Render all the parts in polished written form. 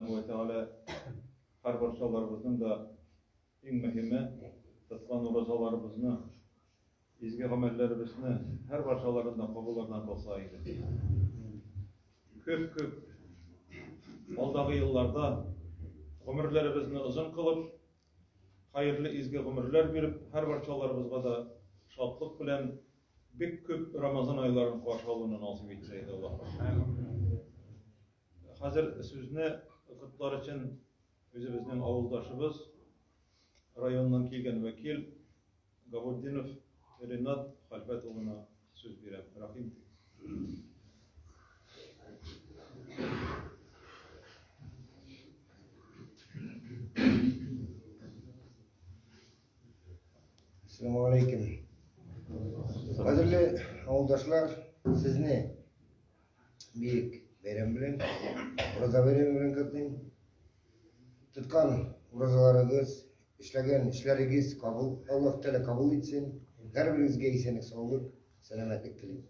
Вә Тәгалә һәр барчаларыбызның да иң мөһиме тоткан уразаларыбызны, изге гамәлләребезне һәр барчаларын да кабуллардан кылса иде. Күп-күп алдагы елларда гомерләребезне озын кылып, хәерле изге гомерләр биреп, һәр барчаларыбызга да шатлык белән бик күп Рамазан айларын каршы алуны насыйп итсә иде Аллаһ. Хәзер сүзне котлар өчен үзебезнең авылдашыбыз, районнан килгән вәкил Габутдинов Ренат Хәлфәт улына сүз бирәм. Рәхим итегез. Ассаламу алейкум. Кадерле авылдашлар, сезне бик бәйрәм белән, ураза бәйрәме белән котлыйм. Тоткан уразаларыгыз, эшләгән эшләрегез кабул, Аллаһ Тәгалә кабул итсен. Һәрберегезгә исәнлек, саулык, сәламәтлек телим.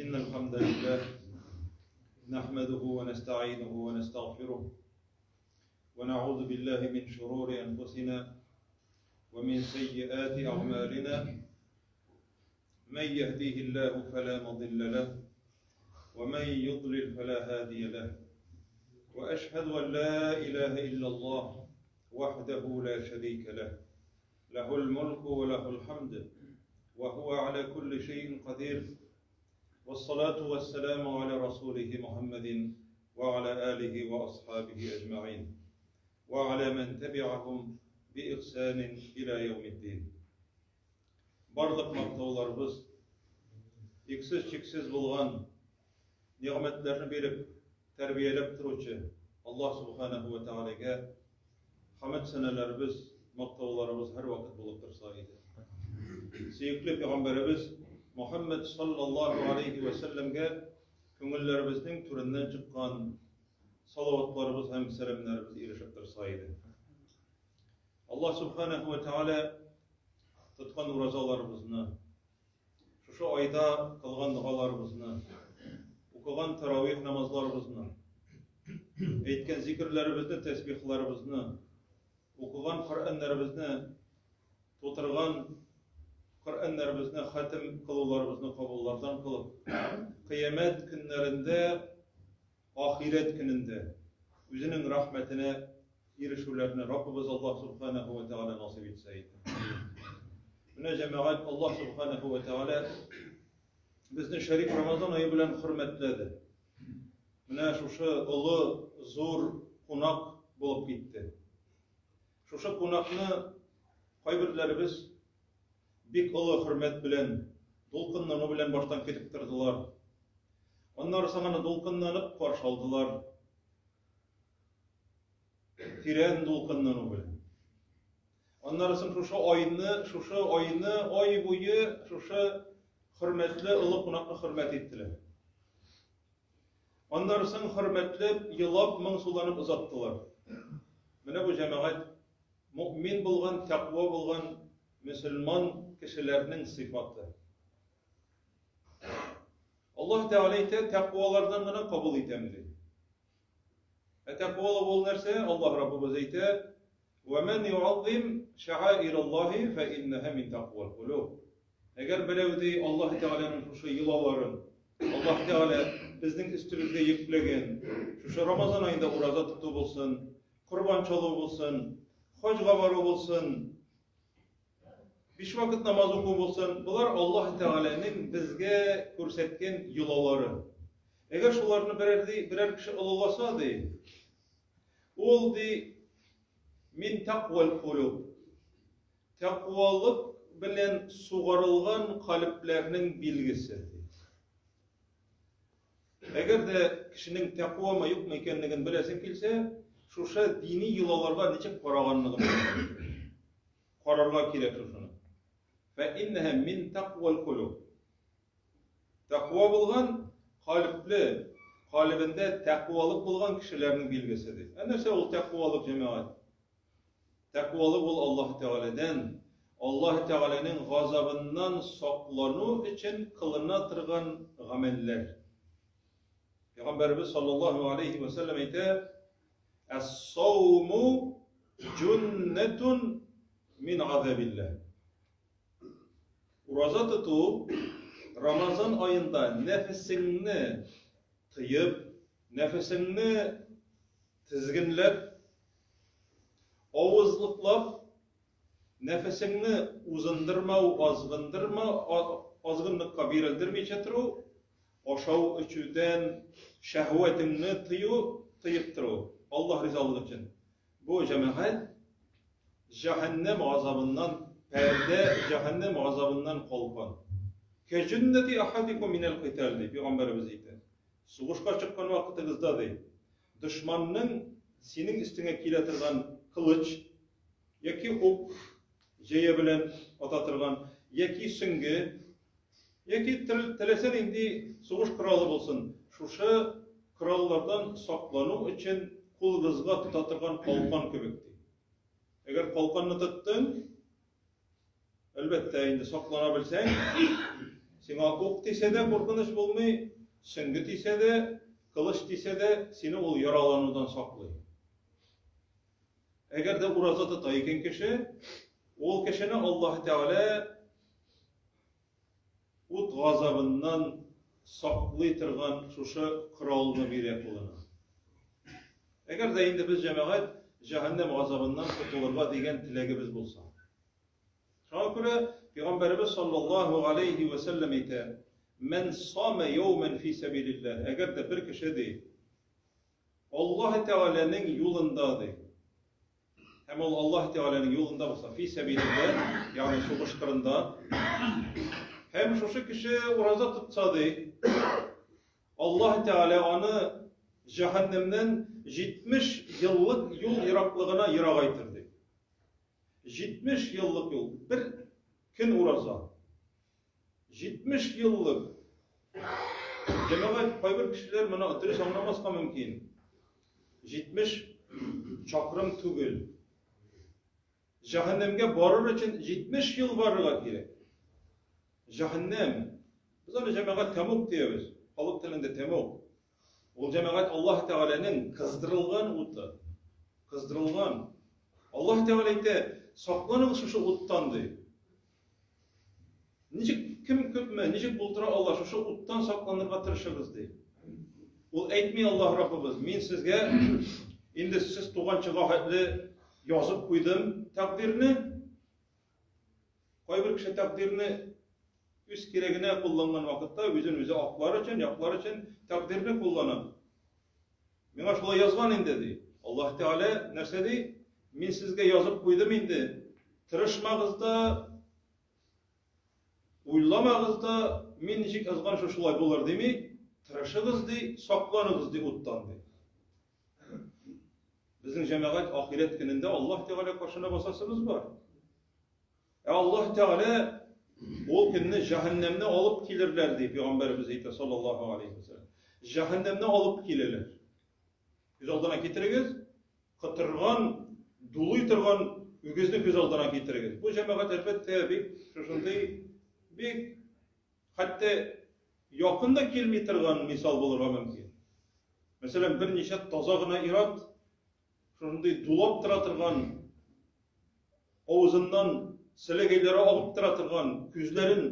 إن الحمد لله نحمده ونستعينه ونستغفره ونعوذ بالله من شرور أنفسنا ومن سيئات أعمالنا من يهديه الله فلا مضل له ومن يضلل فلا هادي له وأشهد أن لا إله إلا الله وحده لا شريك له له الملك وله الحمد وهو على كل شيء قدير والصلاة والسلام على رسوله محمد وعلى آله وأصحابه أجمعين وعلى من تبعهم بإحسان إلى يوم الدين Барлык мактауларыбыз иксез-чиксез булган нигъмәтләрне биреп, тәрбияләп торучы Аллаһ Субханаһу ва Тәгаләгә хәмд сәнәләребез, мактауларыбыз һәрвакыт булып торса иде. Сөекле пәйгамбәребез Мухаммад саллаллаһу алейхи ва сәлләмгә күңелләребезнең түреннән чыккан салаватларыбыз һәм сәламнәребез ирешеп торса иде. Аллаһ Субханаһу ва Тәгалә тоткан уразаларыбызны, шушы айда кылган догаларыбызны, укыган таравих намазларыбызны, әйткән зикерләребезне, тәсбихларыбызны, укыган Коръәннәребезне, тутырган Коръәннәребезне хәтем кылуларыбызны кабуллардан кылып, кыямәт көннәрендә Ахирәт көнендә үзенең рәхмәтенә ирешүләрне Раббыбыз Аллаһ Субханаһу ва Тәгалә насыйп итсә иде. Менә җәмәгать Аллаһ Субханаһу ва Тәгалә безне шәриф Рамазан ае белән хөрмәтләде. Менә шушы олы, зур кунак булып китте. Шушы кунакны кайберләребез бик олы хөрмәт белән, дулкынлану белән баштан көтеп тордылар. Аннары соң аны дулкынланып каршы алдылар. Тирән дулкынлану белән. Аннары соң шушы айны, шушы айны ай буе шушы хөрмәтле олы кунакны хөрмәт иттеләр. Аннары соң хөрмәтләп, елап, моңсуланып озаттылар. Менә бу җәмәгать мөмин булган, тәкъва булган мөселман кешеләрнең сыйфаты. Аллаһ Тәгалә әйтә, тәкъвалардан гына кабул итәм ди. Ә тәкъвалы ул нәрсә? Аллаһ Раббыбыз әйтә, "Ва ман юаззим ша'аираллаһи фа иннаһа мин тaqвал кулуб." Әгәр берәү ди Аллаһ Тәгаләнең шушы йолаларын, Аллаһ Тәгалә безнең өстебезгә йөкләгән, шушы Рамазан аенда ураза тоту булсын, корбан чалу булсын, хаҗга бару булсын, Биш вакыт намаз уку булсын, болар Аллаһ Тәгаләнең безгә күрсәткән йолалары. Әгәр шуларны берәр ди, берәр кеше олыласа ди, ул ди мин тәкъвал кулуб. Тәкъвалык белән сугарылган калебләрнең билгесе. Әгәр дә кешенең тәкъвамы юкмы икәнлеген беләсең килсә, шушы дини йолаларга ничек караганлыгын Карарга кирәк шушыны. Фә иннәһә мин тәкъвал кулуб. Тәкъва булган калебле, калебендә тәкъвалык булган кешеләрнең билгесе ди. Ә нәрсә ул тәкъвалык, җәмәгать? Тәкъвалык ул Аллаһ Тәгаләдән, Аллаһ Тәгаләнең газабыннан саклану өчен кылына торган гамәлләр. Пәйгамбәребез саллаллаһу алейхи ва сәлләм әйтә: "Әс-сауму җуннатун мин азабиллаһ." Ураза тоту Рамазан аенда нәфесеңне тыеп, нәфесеңне тезгенләп, авызлыклап, нәфесеңне узындырмау, азгындырма, азгынлыкка бирелдермичә тору, ашау-эчүдән шәһвәтеңне тыю, тыеп тору, Аллаһ ризалыгы өчен. Бу җәмәгать җәһәннәм газабыннан пәрдә, җәһәннәм газабыннан калкан. Кәҗүннәти ахадикум минәл кыйтал ди пәйгамбәребез әйтә. Сугышка чыккан вакытыгызда ди, дошманның синең өстеңә килә торган кылыч яки ук җәя белән ата торган яки сөңге яки теләсә нинди сугыш коралы булсын, шушы кораллардан саклану өчен кулыгызга тота торган калкан кебек ди. Әгәр калканны тоттың, әлбәттә, инде саклана белсәң, сиңа ук тисә дә куркыныч булмый, сөңге тисә дә, кылыч тисә дә, сине ул яраланудан саклый. Әгәр дә ураза тота икән кеше, ул кешене Аллаһ Тәгалә ут газабыннан саклый торган шушы коралны бирә кулына. Әгәр дә инде без җәмәгать җәһәннәм газабыннан котылырга дигән теләгебез булса. Шуңа күрә Пәйгамбәребез саллаллаһу алейхи ва сәлләм әйтә: "Мән сама яумен фи сәбилилләһ." Әгәр дә бер кеше ди, Аллаһ Тәгаләнең юлында ди. Һәм ул Аллаһ Тәгаләнең юлында булса, фи сәбилилләһ, ягъни сугыш кырында. Һәм шушы кеше ураза тотса ди, Аллаһ Тәгалә аны җәһәннәмнән 70 еллык юл ераклыгына ерагайтыр ди. 70 еллык юл, бер көн ураза. 70 еллык. Җәмәгать, кайбер кешеләр моны дөрес аңламаска мөмкин. 70 чакрым түгел. Җәһәннәмгә барыр өчен 70 ел барырга кирәк. Җәһәннәм. Без аны җәмәгать тәмуг диябез. Халык телендә тәмуг. Ул җәмәгать Аллаһ Тәгаләнең кыздырылган уты. Кыздырылган. Аллаһ Тәгалә әйтә, сакланыгыз шушы уттан ди. Ничек кем күпме, ничек булдыра ала шушы уттан сакланырга тырышыгыз ди. Ул әйтми Аллаһ Раббыбыз, мин сезгә инде сез туганчыга хәтле язып куйдым тәкъдирне. Кайбер кеше тәкъдирне үз кирәгенә кулланган вакытта үзен үзе аклар өчен, яклар өчен тәкъдирне куллана. Миңа шулай язган инде ди. Аллаһ Тәгалә нәрсә ди? Мин сезгә язып куйдым инде. Тырышмагыз да, уйламагыз да, мин ничек язган шулай булыр дими. Тырышыгыз ди, сакланыгыз ди уттан ди. Безнең җәмәгать ахирәт көнендә Аллаһ Тәгалә каршына басасыбыз бар. Ә Аллаһ Тәгалә ул көнне җәһәннәмне алып килерләр ди пәйгамбәребез әйтә саллаллаһу алейхи вәсәлләм. Җәһәннәмне алып киләләр. Күз алдына китерегез, котырган, дулый торган үгезне күз алдына китерегез. Бу җәмәгать әлбәттә бик шушындый бик Хәтта якын да килми торган мисал булырга мөмкин. Мәсәлән, берничә таза гына ир-ат шундый дулап тора торган, авызыннан селәгәйләре агып тора торган, күзләрен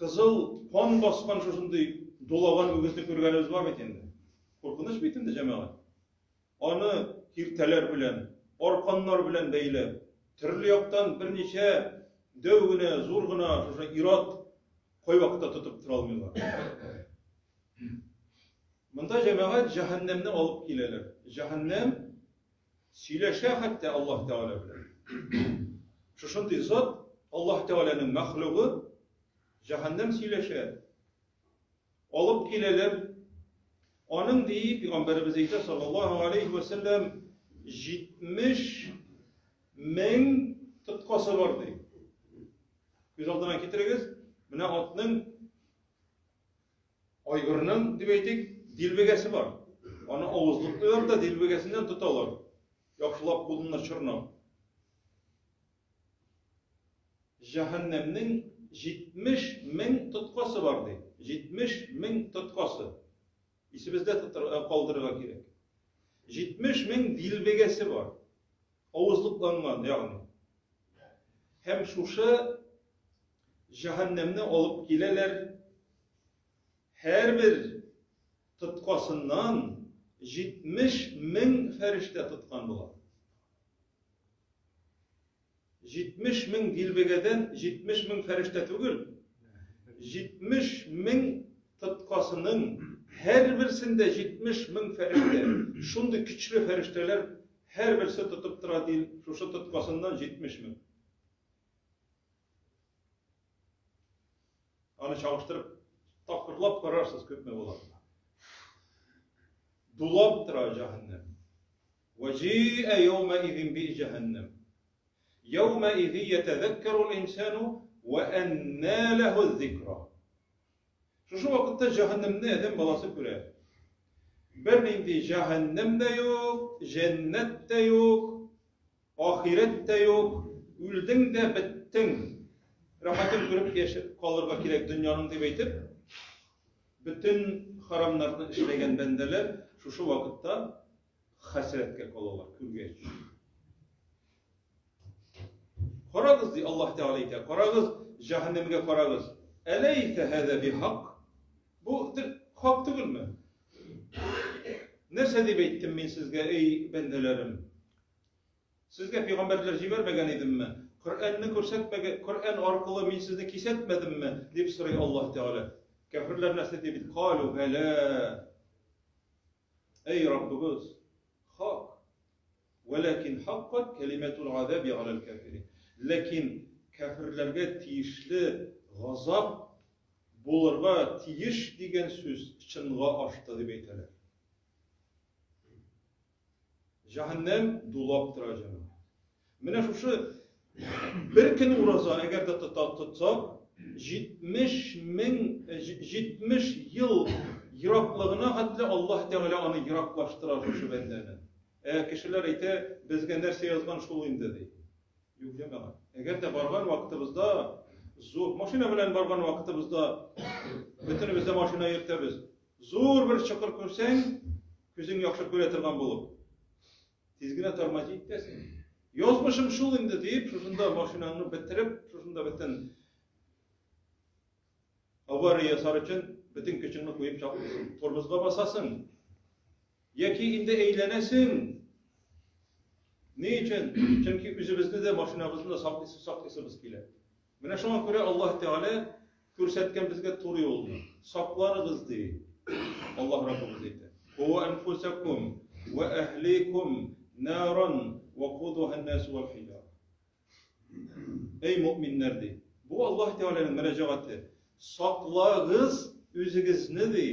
кызыл кан баскан шушындый дулаган үгезне күргәнебез бар бит инде. Куркыныч бит инде, җәмәгать. Аны киртәләр белән, арканнар белән бәйләп, төрле яктан берничә дәү генә, зур гына шушы ир-ат кайвакытта тотып тора алмыйлар. Монда җәмәгать җәһәннәмне алып киләләр. Җәһәннәм сөйләшә хәтта Аллаһ Тәгалә белән. Шушындый зат Аллаһ Тәгаләнең мәхлугы җәһәннәм сөйләшә. Алып киләләр. Аның ди, пәйгамбәребез әйтә, саллаллаһу алейхи ва сәлләм, 70 мең тоткасы бар ди. Күз алдына китерегез, менә атның айгырның дип әйтик, дилбегәсе бар. Аны авызлыклыйлар да дилбегәсеннән тоталар. Яхшылап кулына чорнап. Җәһәннәмнең 70 мең тоткасы бар ди. 70 мең тоткасы. Исебездә калдырырга кирәк. 70 мең дилбегәсе бар. Авызлыкланган, ягъни. Һәм шушы җәһәннәмне алып киләләр. Һәрбер тоткасыннан 70 мең фәрештә тоткан була. 70 мең дилбегәдән 70 мең фәрештә түгел, 70 мең тоткасының һәрберсендә 70 мең фәрештә. Шундый көчле фәрештәләр һәрберсе тотып тора ди, шушы тоткасыннан 70 мең. Аны чагыштырып, тапкырлап карарсыз, күпме була. Дулап тора җәһәннәм. Вәҗиә яумә изин би җәһәннәм. Яумә изи ятәзәккәрул инсану вә әннә ләһу зикра. Шушы вакытта җәһәннәмне адәм баласы күрә. Бернинди җәһәннәм дә юк, җәннәт тә юк, Ахирәт тә юк, үлдең дә беттең. Рәхәтен күреп яшәп калырга кирәк дөньяның дип әйтеп, бөтен харамнарны эшләгән бәндәләр шушы вакытта хәсрәткә калалар, күргәч. Карагыз, ди Аллаһ Тәгалә әйтә, карагыз, җәһәннәмгә карагыз. Әләйсә һәзә бихак? Бу хак түгелме? Нәрсә дип әйттем мин сезгә, эй бәндәләрем? Сезгә пәйгамбәрләр җибәрмәгән идемме? Коръәнне күрсәтмәгән, Коръән аркылы мин сезне кисәтмәдемме? дип сорый Аллаһ Тәгалә. Кәферләр нәрсә ди бит? Калу бәлә. Эй Раббыбыз, хак. Вәләкин хаккат кәлимәтул азаби галәл кафирин. Ләкин кәферләргә тиешле газап булырга тиеш дигән сүз чынга ашты дип әйтәләр. Җәһәннәм дулап тора җәмәгать. Менә шушы бер көн ураза әгәр дә тота тотсак, 70 мең 70 ел ераклыгына хәтле Аллаһ Тәгалә аны ераклаштыра шушы бәндәне. Ә кешеләр әйтә, безгә нәрсә язган шул инде ди. Юк, җәмәгать. Әгәр дә барган вакытыбызда зур машина белән барган вакытыбызда бөтенебез дә машина йөртәбез. Зур бер чокыр күрсәң, күзең яхшы күрә торган булып, тиз генә тормозить итәсең. Язмышым шул инде диеп, шушында машинаңны бетереп, шушында бөтен авария ясар өчен бөтен көчеңне куеп чаклыйсың. Тормозга басасың. Яки инде әйләнәсең. Ни өчен? Чөнки үзебезне дә, машинабызны да саклыйсыбыз килә. Менә шуңа күрә Аллаһ Тәгалә күрсәткән безгә туры юлны. Сакланыгыз ди. Аллаһ Раббыбыз әйтә. Куу анфусакум ва әһликум наран вакудуха ан-нас вал хиҗара. Эй мөэминнәр ди. Бу Аллаһ Тәгаләнең мөрәҗәгате. Саклагыз үзегезне ди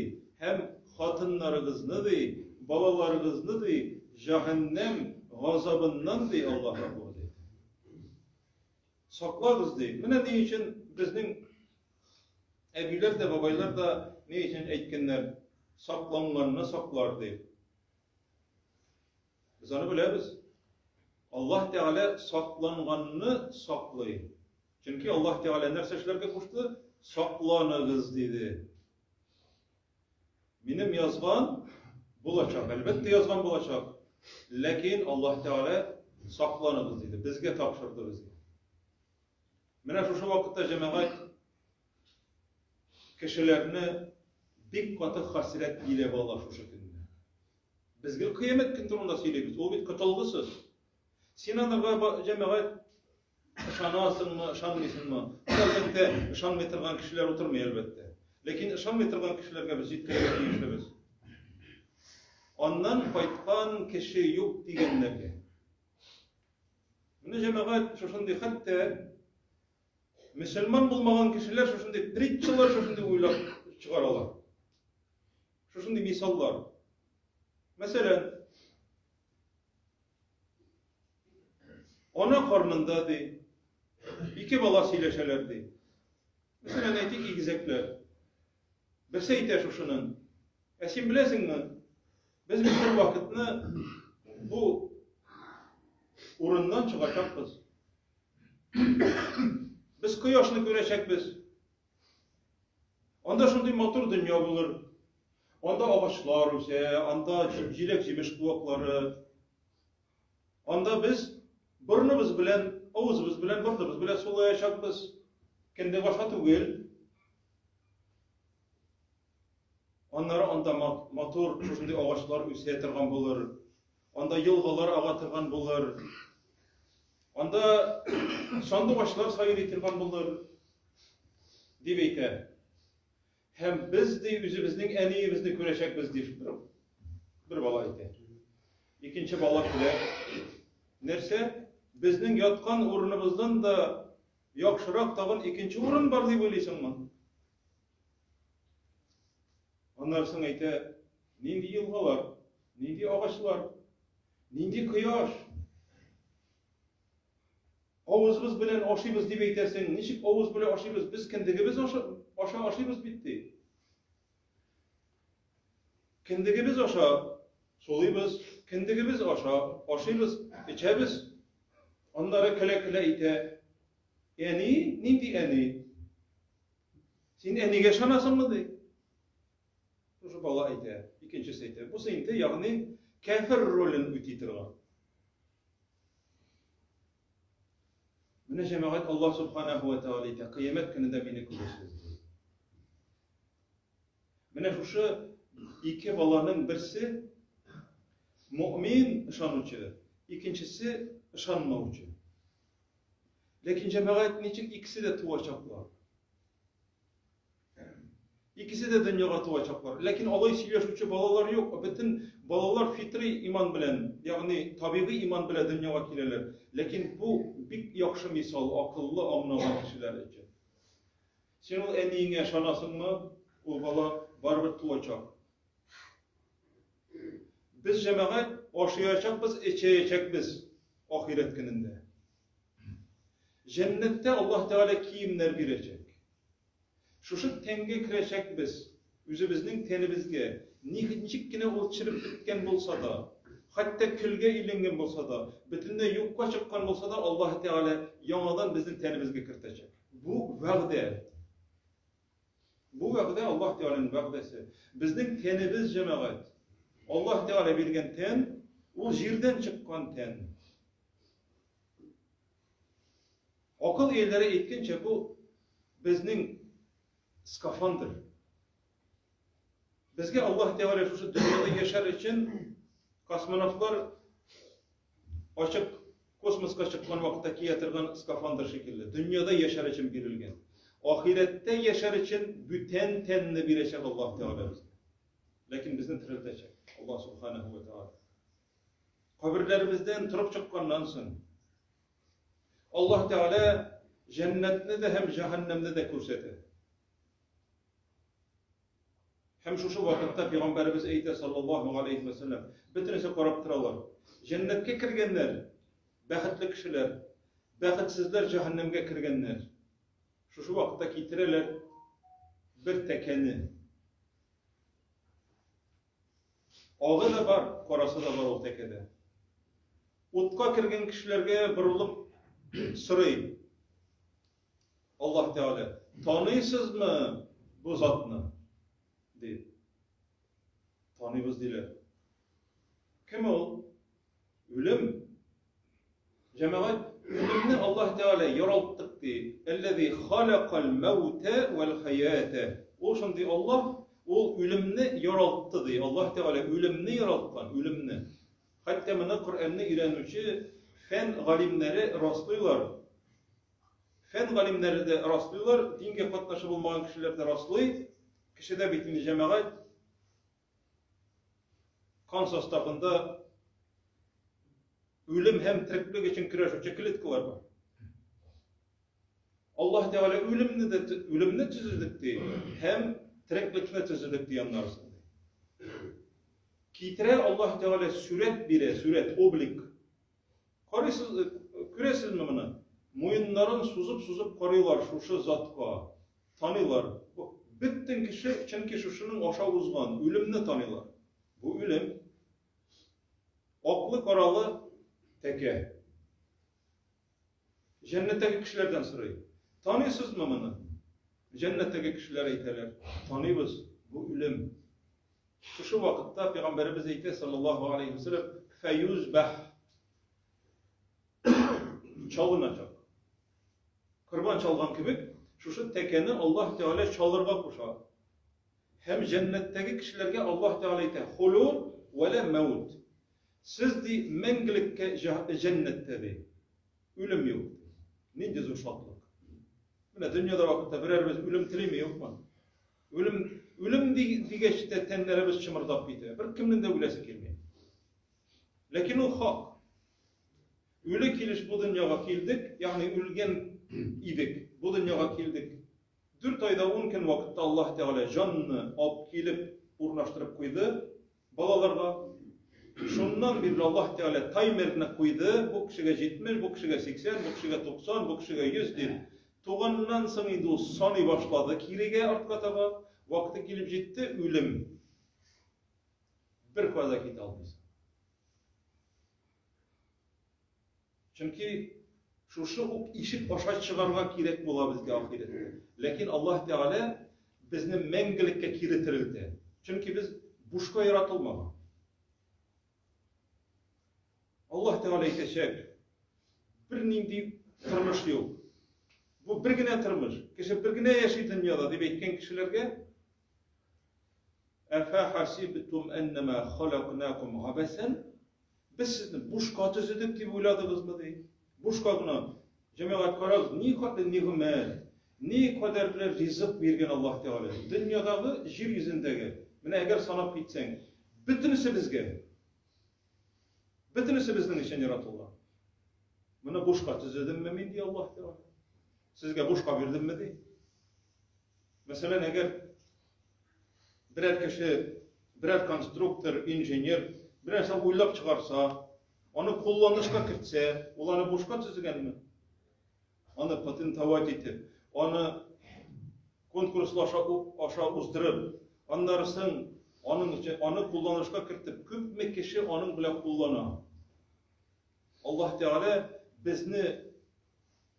һәм хатыннарыгызны ди, балаларыгызны ди, җәһәннәм газабыннан ди Аллаһ Раббыбыз әйтә. Саклагыз, ди. Менә ни өчен безнең әбиләр дә, бабайлар да ни өчен әйткәннәр, сакланганны саклар, дип. Без аны беләбез. Аллаһ Тәгалә сакланганны саклый. Чөнки Аллаһ Тәгалә нәрсә эшләргә кушты? Сакланыгыз, диде. Минем язган булачак, әлбәттә язган булачак. Ләкин Аллаһ Тәгалә сакланыгыз диде, безгә тапшырды безгә. Менә шушы вакытта җәмәгать кешеләрне бик каты хәсрәт биләп ала шушы көнне. Без гел кыямәт көн турында сөйлибез, ул бит котылгысыз. Син анарга җәмәгать Ышанасыңмы, ышанмыйсыңмы? Әлбәттә, ышанмый торган кешеләр утырмый, әлбәттә. Ләкин ышанмый торган кешеләргә без җиткерергә тиешлебез. Аннан кайткан кеше юк дигәннәргә. Менә җәмәгать шушындый хәтта мөселман булмаган кешеләр шушындый притчалар шушындый уйлап чыгаралар. Шушындый мисаллар. Мәсәлән, Ана карнында, ди, ике бала сөйләшәләр, ди. Мәсәлән, әйтик, игезәкләр. Берсе әйтә шушының. Ә син беләсеңме, без бит бер вакытны бу урыннан чыгачакбыз. Без кояшны күрәчәкбез. Анда шундый матур дөнья булыр. Анда агачлар үсә, анда җиләк-җимеш куаклары. Анда без борыныбыз белән, авызыбыз белән, борыныбыз белән сулаячакбыз. Кендек аша түгел. Аннары анда матур шушындый агачлар үсә торган булыр. Анда елгалар ага торган булыр. Анда сандугачлар сайрый торган булыр, дип әйтә. Һәм без ди үзебезнең әниебезне күрәчәкбез ди бер бала әйтә. Икенче бала көлә. Нәрсә? Безнең яткан урыныбыздан да яхшырак тагын икенче урын бар дип уйлыйсыңмы? Аннары соң әйтә, нинди елгалар, нинди агачлар, нинди кояш. Авызыбыз белән ашыйбыз дип әйтәсең, ничек авыз белән ашыйбыз? Без кендегебез аша, аша ашыйбыз бит ди. Кендегебез аша сулыйбыз, кендегебез аша ашыйбыз, эчәбез. Аннары көлә-көлә әйтә, әни, нинди әни? Син әнигә ышанасыңмы ди? Шушы бала әйтә, икенчесе әйтә. Бусы инде, ягъни кәфер ролен үти торган. Менә җәмәгать Аллаһ субханаху ва тааля әйтә, кыямәт көнендә мине күрерсез. Менә шушы ике баланың берсе мөмин ышанучы, икенчесе ышанмаучы. Ләкин җәмәгать ничек икесе дә туачаклар? Икесе дә дөньяга туачаклар. Ләкин алай сөйләшүче балалар юк. Бөтен балалар фитри иман белән, ягъни табигый иман белән дөньяга киләләр. Ләкин бу бик яхшы мисал акыллы, аңлаган кешеләр өчен. Син ул әниеңә ышанасыңмы? Ул бала барыбер туачак. Без җәмәгать ашаячакбыз, эчәячәкбез ахирәт көнендә. Җәннәттә Аллаһ Тәгалә киемнәр бирәчәк. Шушы тәнгә керәчәкбез, үзебезнең тәнебезгә, ничек кенә ул череп беткән булса да, хәтта көлгә әйләнгән булса да, бөтенләй юкка чыккан булса да, Аллаһ Тәгалә яңадан безнең тәнебезгә кертәчәк. Бу вәгъдә. Бу вәгъдә Аллаһ Тәгаләнең вәгъдәсе. Безнең тәнебез җәмәгать. Аллаһ Тәгалә биргән тән, ул җирдән чыккан тән. Акыл ияләре әйткәнчә, бу безнең скафандр. Безгә Аллаһ Тәгалә шушы дөньяда яшәр өчен космонавтлар ачык космоска чыккан вакытта кия торган скафандр шикелле, дөньяда яшәр өчен бирелгән. Ахирәттә яшәр өчен бүтән тәнне бирәчәк Аллаһ Тәгалә безгә. Ләкин безне терелтәчәк Аллаһ Субханаһу ва Тәгалә. Каберләребездән торып чыкканнан соң Аллаһ Тәгалә җәннәтне дә һәм җәһәннәмне дә күрсәтә. Һәм шушы вакытта пәйгамбәребез әйтә саллаллаһу алейхи ва сәлләм, бөтенесе карап торалар. Җәннәткә кергәннәр бәхетле кешеләр, бәхетсезләр җәһәннәмгә кергәннәр. Шушы вакытта китерәләр бер тәкәне. Агы да бар, карасы да бар ул тәкәдә. Утка кергән кешеләргә борылып сорый. Аллаһ Тәгалә, таныйсызмы бу затны? Ди. Таныйбыз диләр. Кем ул? Үлем. Җәмәгать, үлемне Аллаһ Тәгалә яралттык ди. Әлләзи халакал мәүтә вәл хаятә. Ул шундый Аллаһ, ул үлемне яралтты ди. Аллаһ Тәгалә үлемне яралткан, үлемне. Хәтта моны Коръәнне өйрәнүче фән галимнәре раслыйлар. Фән галимнәре дә раслыйлар, дингә катнашы булмаган кешеләр дә раслый. Кешедә бит инде җәмәгать кан составында үлем һәм тереклек өчен көрәшүче клеткалар бар. Аллаһ Тәгалә үлемне дә үлемне төзедек ди һәм тереклекне төзедек ди аннары. Китерә Аллаһ Тәгалә сүрәт бирә, сүрәт, облик. Карыйсыз, күрәсезме моны? Муеннарын сузып-сузып карыйлар шушы затка. Таныйлар. Бөтен кеше, чөнки шушының аша узган, үлемне таныйлар. Бу үлем. Аклы-каралы тәкә. Җәннәттәге кешеләрдән сорый. Таныйсызмы моны? Җәннәттәге кешеләр әйтәләр, таныйбыз, бу үлем. Шушы вакытта пәйгамбәребез әйтә, саллаллаһу алейхи ва саллям, фәюзбах. Чалыначак. Корбан чалган кебек, шушы тәкәне Аллаһ Тәгалә чалырга куша. Һәм җәннәттәге кешеләргә Аллаһ Тәгалә әйтә, хулуд ва ла мәүт. Сез ди мәңгелеккә җәннәттә ди. Үлем юк. Нинди зур шатлык. Менә дөньяда вакытта берәребез үлем телиме, юкмы? Үлем, үлем дигәч тә тәннәребез чымырдап китә. Бер кемнең дә үләсе килми. Ләкин ул хак. Үле килеш бу дөньяга килдек, ягъни үлгән идек, бу дөньяга килдек. Дүрт айда ун көн вакытта Аллаһ Тәгалә җанны алып килеп урнаштырып куйды балаларга. Шуннан бирле Аллаһ Тәгалә таймерны куйды, бу кешегә 70, бу кешегә 80, бу кешегә 90, бу кешегә 100 дип. Туганнан соң инде ул саный башлады кирегә артка таба. Вакыты килеп җитте, үлем. Бер кая да китә алмыйсың. Чөнки шушы ук ишек аша чыгарга кирәк була безгә ахирәттә. Ләкин Аллаһ Тәгалә безне мәңгелеккә кире терелтә. Чөнки без бушка яратылмаган. Аллаһ Тәгалә әйтәчәк, бернинди тормыш юк. Бу бер генә тормыш. Кеше бер генә яши дөньяда дип әйткән кешеләргә Әфә хасибтум әннәмә халакнакум габәсән? Без сезне бушка төзедек дип уйладыгызмы ди. Бушка гына. Җәмәгать карагыз, ни хәтле нигъмәт, ни кадәрле ризык биргән Аллаһ Тәгалә. Дөньядагы, җир йөзендәге, менә әгәр санап китсәң, бөтенесе безгә. Бөтенесе безнең өчен яратылган. Моны бушка төзедемме мин, ди Аллаһ Тәгалә. Сезгә бушка бирдемме, ди. Мәсәлән, әгәр берәр кеше, берәр конструктор, инженер берәр нәрсә уйлап чыгарса, аны кулланышка кертсә, ул аны бушка төзегәнме? Аны патентовать итеп, аны конкурслар аша, аша уздырып, аннары соң аның өчен аны кулланышка кертеп, күпме кеше аның белән куллана. Аллаһ Тәгалә безне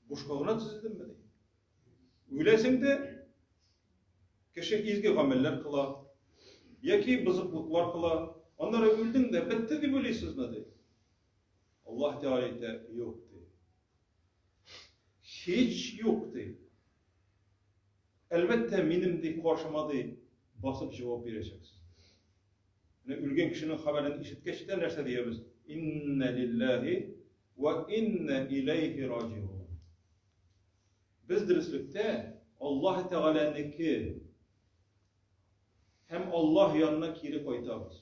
бушка гына төзедеме ди? Үләсең дә, кеше изге гамәлләр кыла, яки бозыклыклар кыла. Аннары үлдең дә, бетте дип уйлыйсызмы ди. Аллаһ Тәгалә әйтә, юк ди. Һич юк ди. Әлбәттә, минем ди каршыма ди басып җавап бирәчәксез. Менә үлгән кешенең хәбәрен ишеткәч тә нәрсә диябез? Инна лиллаһи ва инна иләйһи раҗиун. Без дөреслектә Аллаһ Тәгаләнеке һәм Аллаһ янына кире кайтабыз.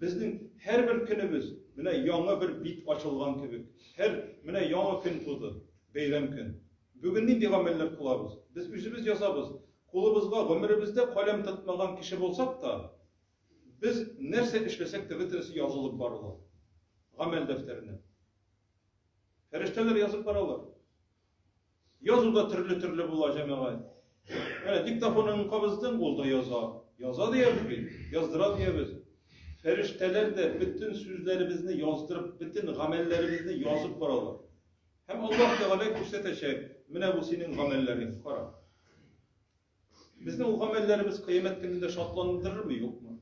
Безнең һәрбер көнебез менә яңа бер бит ачылган кебек. Һәр менә яңа көн туды, бәйрәм көн. Бүген нинди гамәлләр кылабыз? Без үзебез язабыз. Кулыбызга гомеребездә каләм тотмаган кеше булсак та, без нәрсә эшләсәк тә бөтенесе язылып барыла. Гамәл дәфтәренә. Фәрештәләр язып баралар. Язу да төрле-төрле була, җәмәгать. Менә диктофонын кабыздың, ул да яза. Яза диябез бит, яздыра диябез. Фәрештәләр дә бөтен сүзләребезне яздырып, бөтен гамәлләребезне язып баралар. Һәм Аллаһ Тәгалә күрсәтәчәк, менә бу синең гамәлләрең, кара. Безнең ул гамәлләребез кыямәт көнендә шатландырырмы, юкмы?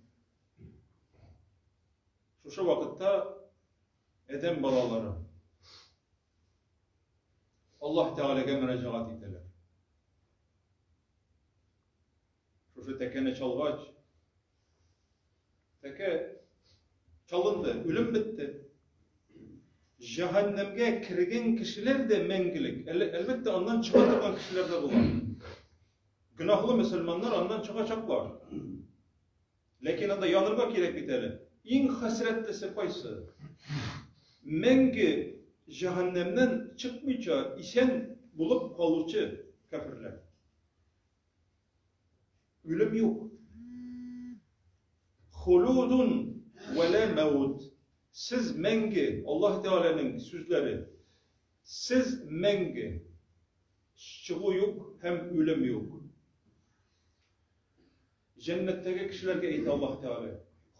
Шушы вакытта Адәм балалары Аллаһ Тәгаләгә мөрәҗәгать итәләр. Шушы тәкәне чалгач, тәкә чалынды, үлем бетте. Җәһәннәмгә кергән кешеләр дә мәңгелек. Әлбәттә, аннан чыга торган кешеләр дә була. Гөнаһлы мөселманнар аннан чыгачаклар. Ләкин анда янырга кирәк бит әле. Иң хәсрәтлесе кайсы? Мәңге җәһәннәмнән чыкмыйча исән булып калучы кәферләр. Үлем юк. Хулудун вә лә мәүт. Сез мәңге, Аллаһ Тәгаләнең сүзләре. Сез мәңге. Чыгу юк һәм үлем юк. Җәннәттәге кешеләргә әйтә Аллаһ Тәгалә.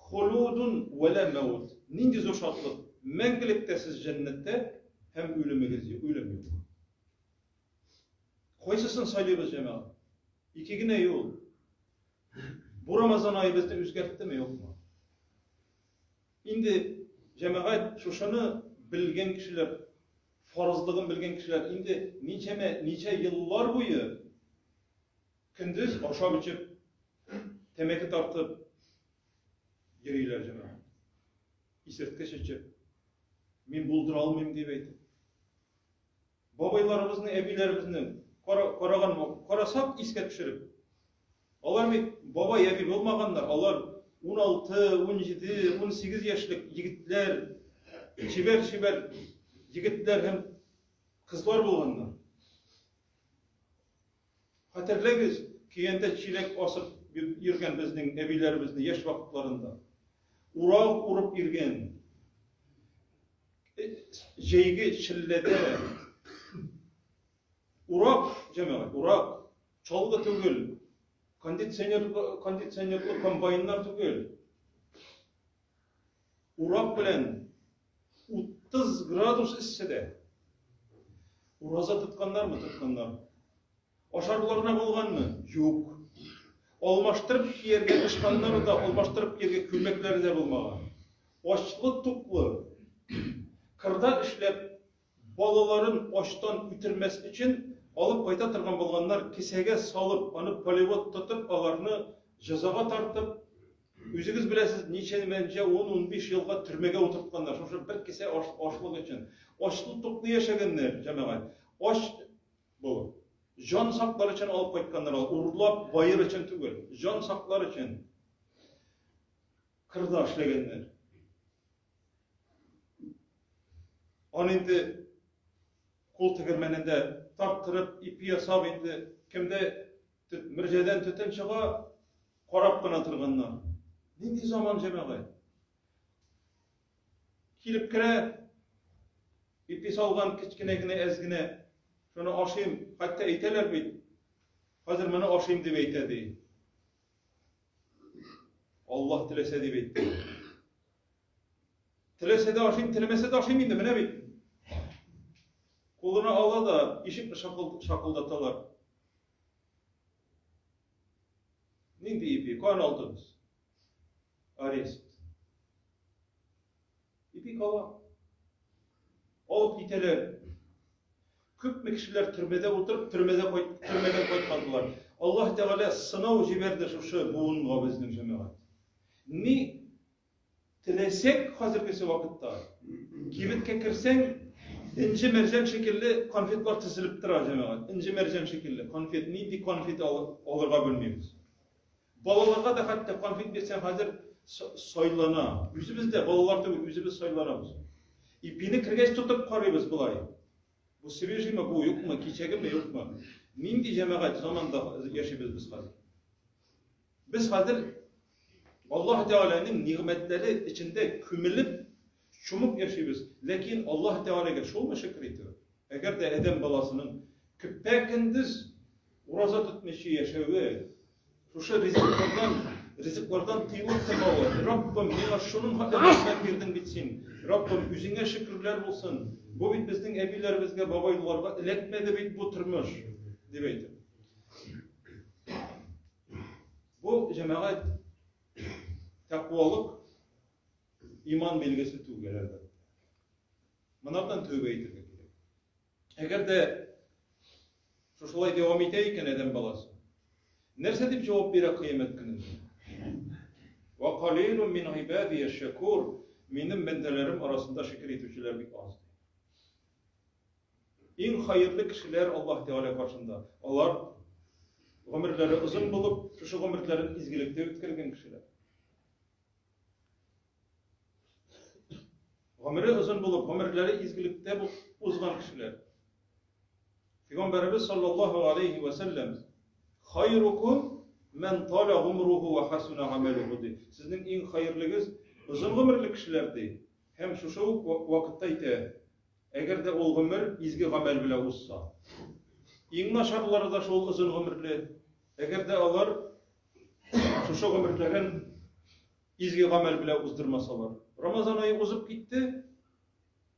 Хулудун вә лә мәүт. Нинди зур шатлык! Мәңгелектә сез җәннәттә һәм үлемегез юк, үлем юк. Кайсысын сайлыйбыз, җәмәгать? Ике генә юл. Бу Рамазан ае безне үзгәрттеме, юкмы? Инде җәмәгать шушыны белгән кешеләр, фарызлыгын белгән кешеләр инде ничәмә, ничә еллар буе көндез ашап эчеп, тәмәке тартып йөриләр җәмәгать. Исерткеч эчеп, мин булдыра алмыйм дип әйтеп. Бабайларыбызны, әбиләребезне караган, карасак искә төшереп. Алар бит бабай, әби булмаганнар, алар 16, 17, 18 яшьлек егетләр, чибәр-чибәр егетләр һәм кызлар булганнар. Хәтерләгез, көянтә чиләк асып йөргән безнең әбиләребезне яшь вакытларында. Урак урып йөргән. Җәйге челләдә урак, җәмәгать, урак, чалгы түгел, кондиционер, кондиционерлы комбайннар түгел. Урак белән 30 градус эсседә ураза тотканнармы? Тотканнар. Ашарларына булганмы? Юк. Алмаштырып кияргә тычканнары да, алмаштырып кияргә күлмәкләре дә булмаган. Ачлы-туклы кырда эшләп, балаларын ачтан үтермәс өчен алып кайта торган булганнар, кесәгә салып, аны полевод тотып, аларны җәзага тартып, үзегез беләсез, ничәмә-ничә ун-унбиш елга төрмәгә утыртканнар, шушы бер кесә аш, ашлык өчен. Ачлы-туклы яшәгәннәр, җәмәгать. Ач булып. Җан саклар өчен алып кайтканнар ал, урлап баер өчен түгел, җан саклар өчен кырда эшләгәннәр. Аны инде кул тегермәнендә тарттырып, ипи ясап инде кемдә мөрҗәдән төтен чыга, карап кына торганнар. Нинди заман җәмәгать? Килеп керә, ипи салган кечкенә генә әз генә, шуны ашыйм, хәтта әйтәләр бит, хәзер моны ашыйм дип әйтә ди. Аллаһ теләсә дип әйтте. Теләсә дә ашыйм, теләмәсә дә ашыйм инде, менә бит. Кулына ала да ишекне шакылдаталар. Нинди ипи? Каян алдыгыз? Арест. Ипи кала. Алып китәләр. Күпме кешеләр төрмәдә утырып, төрмәдә кайт, төрмәдән кайтмадылар. Аллаһ Тәгалә сынау җибәрде шушы буынга безнең җәмәгать. Ни теләсәк хәзергесе вакытта кибеткә керсәң, энҗе мәрҗән шикелле конфетлар тезелеп тора җәмәгать. Энҗе мәрҗән шикелле конфет, нинди конфет алырга белмибез. Балаларга да хәтта конфет бирсәң хәзер сайлана. Үзебез дә балалар түгел, үзебез сайланабыз. Ипине кергәч тотып карыйбыз болай. Бу свежиймы, бу юкмы, кичәгеме, юкмы? Нинди җәмәгать заманда яшибез без хәзер? Без хәзер Аллаһ Тәгаләнең нигъмәтләре эчендә күмелеп, чумып яшибез. Ләкин Аллаһ Тәгаләгә шулмы шөкер итү? Әгәр дә адәм баласының көпә-көндез ураза тотмыйча яшәве, шушы ризыклардан, ризыклардан тыелып тормавы, Раббым, миңа шуның хәтле нигъмәт бирдең бит син. Раббым, үзеңә шөкерләр булсын. Бу бит безнең әбиләребезгә, бабайларга эләкмәде бит бу тормыш, дип әйтеп. Бу җәмәгать тәкъвалык иман билгесе түгел, әлбәттә. Монардан тәүбә итәргә кирәк. Әгәр дә шушылай дәвам итә икән адәм баласы, нәрсә дип җавап бирә кыямәт көнендә? Ва қалилун мин гыйбадия шакур. Минем бәндәләрем арасында шөкер итүчеләр бик аз. Иң хәерле кешеләр Аллаһ Тәгалә каршында. Алар гомерләре озын булып, шушы гомерләрен изгелектә үткәргән кешеләр. Гомере озын булып, гомерләре изгелектә узган кешеләр. Пәйгамбәребез саллаллаһу алейхи ва сәлләм хайрукум ман тала гумруху ва хасуна амалуху ди. Сезнең иң хәерлегез озын гомерле кешеләр ди. Һәм шушы ук вакытта әйтә, Әгәр дә ул гомер изге гамәл белән узса. Иң начарлары да шул озын гомерле. Әгәр дә алар Шушы гомерләрен изге гамәл белән уздырмасалар. Рамазан ае узып китте.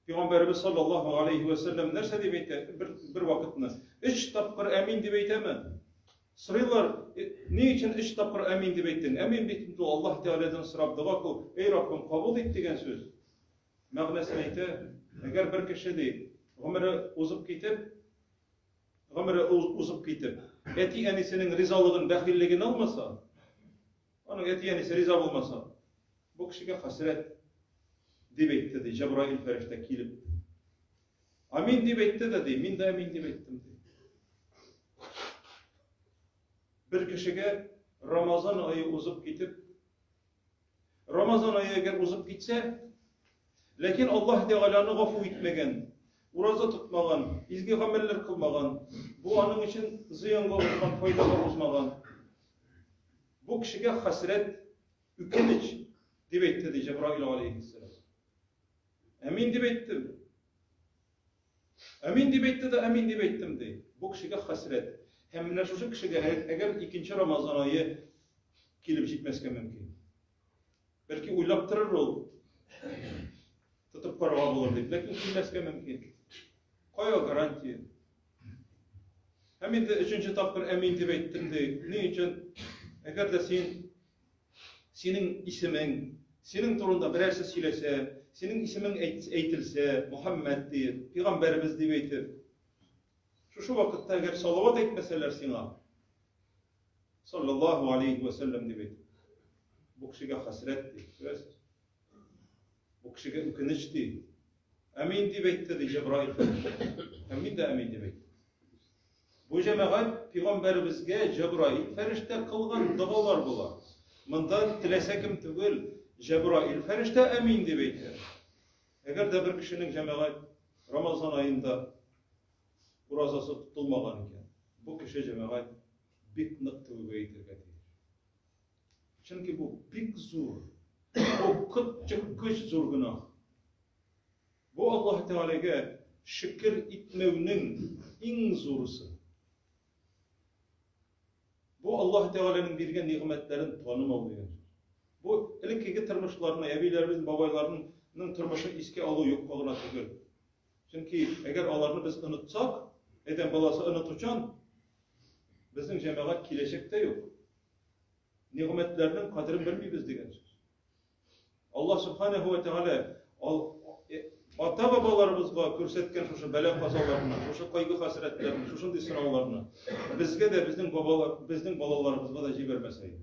Пәйгамбәребез саллаллаһу алейхи ва сәлләм нәрсә дип әйтә бер, бер вакытны? Өч тапкыр әмин дип әйтәме? Сорыйлар, ни өчен өч тапкыр әмин дип әйттең? Әмин бит инде Аллаһ Тәгаләдән сорап дога кыл, эй Раббым, кабул ит дигән сүз. Мәгънәсен әйтә, әгәр бер кеше ди, гомере узып китеп, гомере узып китеп, әти-әнисенең ризалыгын, бәхиллеген алмаса, аның әти-әнисе риза булмаса, бу кешегә хәсрәт дип әйтте ди, Җәбраил фәрештә килеп. Амин дип әйтте дә ди, мин дә амин дип әйттем ди. Бер кешегә Рамазан ае узып китеп, Рамазан ае әгәр узып китсә, ләкин Аллаһ Тәгалә аны гафу итмәгән, ураза тотмаган, изге гамәлләр кылмаган, бу аның өчен зыянга узган, файдага узмаган. Бу кешегә хәсрәт, үкенеч, дип әйтте ди Җәбраил алейһиссәлам. Әмин дип әйттем. Әмин дип әйтте дә, әмин дип әйттем ди. Бу кешегә хәсрәт. Һәм менә шушы кешегә әгәр икенче Рамазан ае килеп җитмәскә мөмкин. Бәлки уйлап торыр ул. Тотып карарга булыр дип, ләкин килмәскә мөмкин. Кая гарантия? Һәм инде өченче тапкыр әмин дип әйттем ди. Ни өчен? Әгәр дә син синең исемең, синең турында берәрсе сөйләсә, синең исемең әйтелсә, Мухаммәд диеп, пәйгамбәребез дип әйтеп, шушы вакытта әгәр салават әйтмәсәләр сиңа, саллаллаһу алейхи ва сәлләм дип әйтеп, бу кешегә хәсрәт ди, күрәсез? Бу кешегә үкенеч ди. Әмин дип әйтте ди Җәбраил фәрештә. Һәм мин дә әмин дип әйттем. Бу җәмәгать пәйгамбәребезгә Җәбраил фәрештә кылган догалар була. Монда теләсә кем түгел, Җәбраил фәрештә әмин дип әйтә. Әгәр дә бер кешенең җәмәгать Рамазан аенда уразасы тотылмаган икән, бу кеше җәмәгать бик нык тәүбә итәргә тиеш. Чөнки бу бик зур, бу котчыккыч зур гөнаһ. Бу Аллаһ Тәгаләгә шөкер итмәүнең иң зурысы. Бу Аллаһ Тәгаләнең биргән нигъмәтләрен танымау дигән сүз. Бу элеккеге тормышларны, әбиләребез, бабайларының тормышын искә алу юкка гына түгел. Чөнки әгәр аларны без онытсак, адәм баласы онытучан, безнең җәмәгать киләчәктә юк. Нигъмәтләрнең кадерен белмибез дигән сүз. Аллаһ Субханаһу ва Тәгалә ата-бабаларыбызга күрсәткән шушы бәла-казаларны, шушы кайгы-хәсрәтләрне, шушындый сынауларны безгә дә, безнең бабалар, безнең балаларыбызга да җибәрмәсә иде.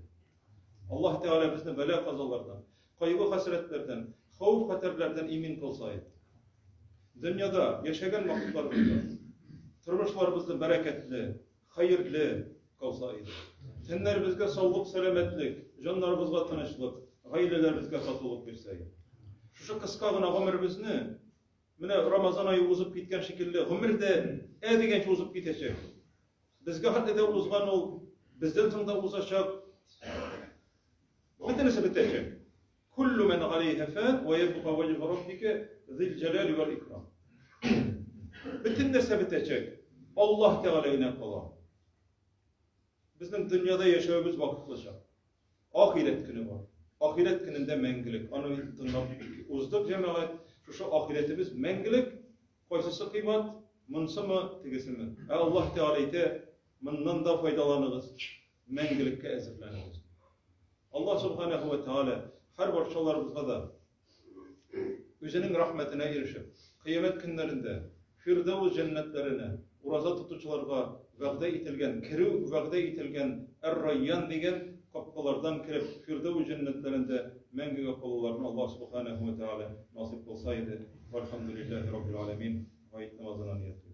Аллаһ Тәгалә безне бәла-казалардан, кайгы-хәсрәтләрдән, хәвеф-хәтәрләрдән имин кылса иде. Дөньяда яшәгән вакытларыбызда тормышларыбызны бәрәкәтле, хәерле кылса иде. Тәннәребезгә саулык, сәламәтлек, җаннарыбызга тынычлык, гаиләләребезгә татулык бирсә иде. Шушы кыска гына гомеребезне, менә Рамазан ае узып киткән шикелле, гомер дә ә дигәнче узып китәчәк. Безгә хәтле дә узган ул, бездән соң да узачак. Бөтенесе бетәчәк. Куллу ман алейха фан ва ябка ваҗһу раббика зил җәлали вәл икрам. Бөтен нәрсә бетәчәк. Аллаһ Тәгалә генә кала. Безнең дөньяда яшәвебез вакытлыча. Ахирәт көне бар. Ахирәт көнендә мәңгелек. Аны тыңлап уздык җәмәгать. Шушы ахирәтебез мәңгелек. Кайсысы кыйбат? Монсымы, тегесеме? Ә Аллаһ Тәгалә әйтә, моннан да файдаланыгыз, мәңгелеккә әзерләнегез. Аллаһ Субханәһү вә Тәгалә һәр барчаларыбызга да үзенең рәхмәтенә ирешеп, кыямәт көннәрендә Фирдәүс җәннәтләренә ураза тотучыларга вәгъдә ителгән, керү вәгъдә ителгән Әр-Райян дигән капкалардан кереп, Фирдәүс җәннәтләрендә мәңгегә калуларны Аллаһ Субханәһү вә Тәгалә насыйп кылса иде. Вәлхәмдүлилләһи Раббил галәмин. Гает намазына ниятлибез.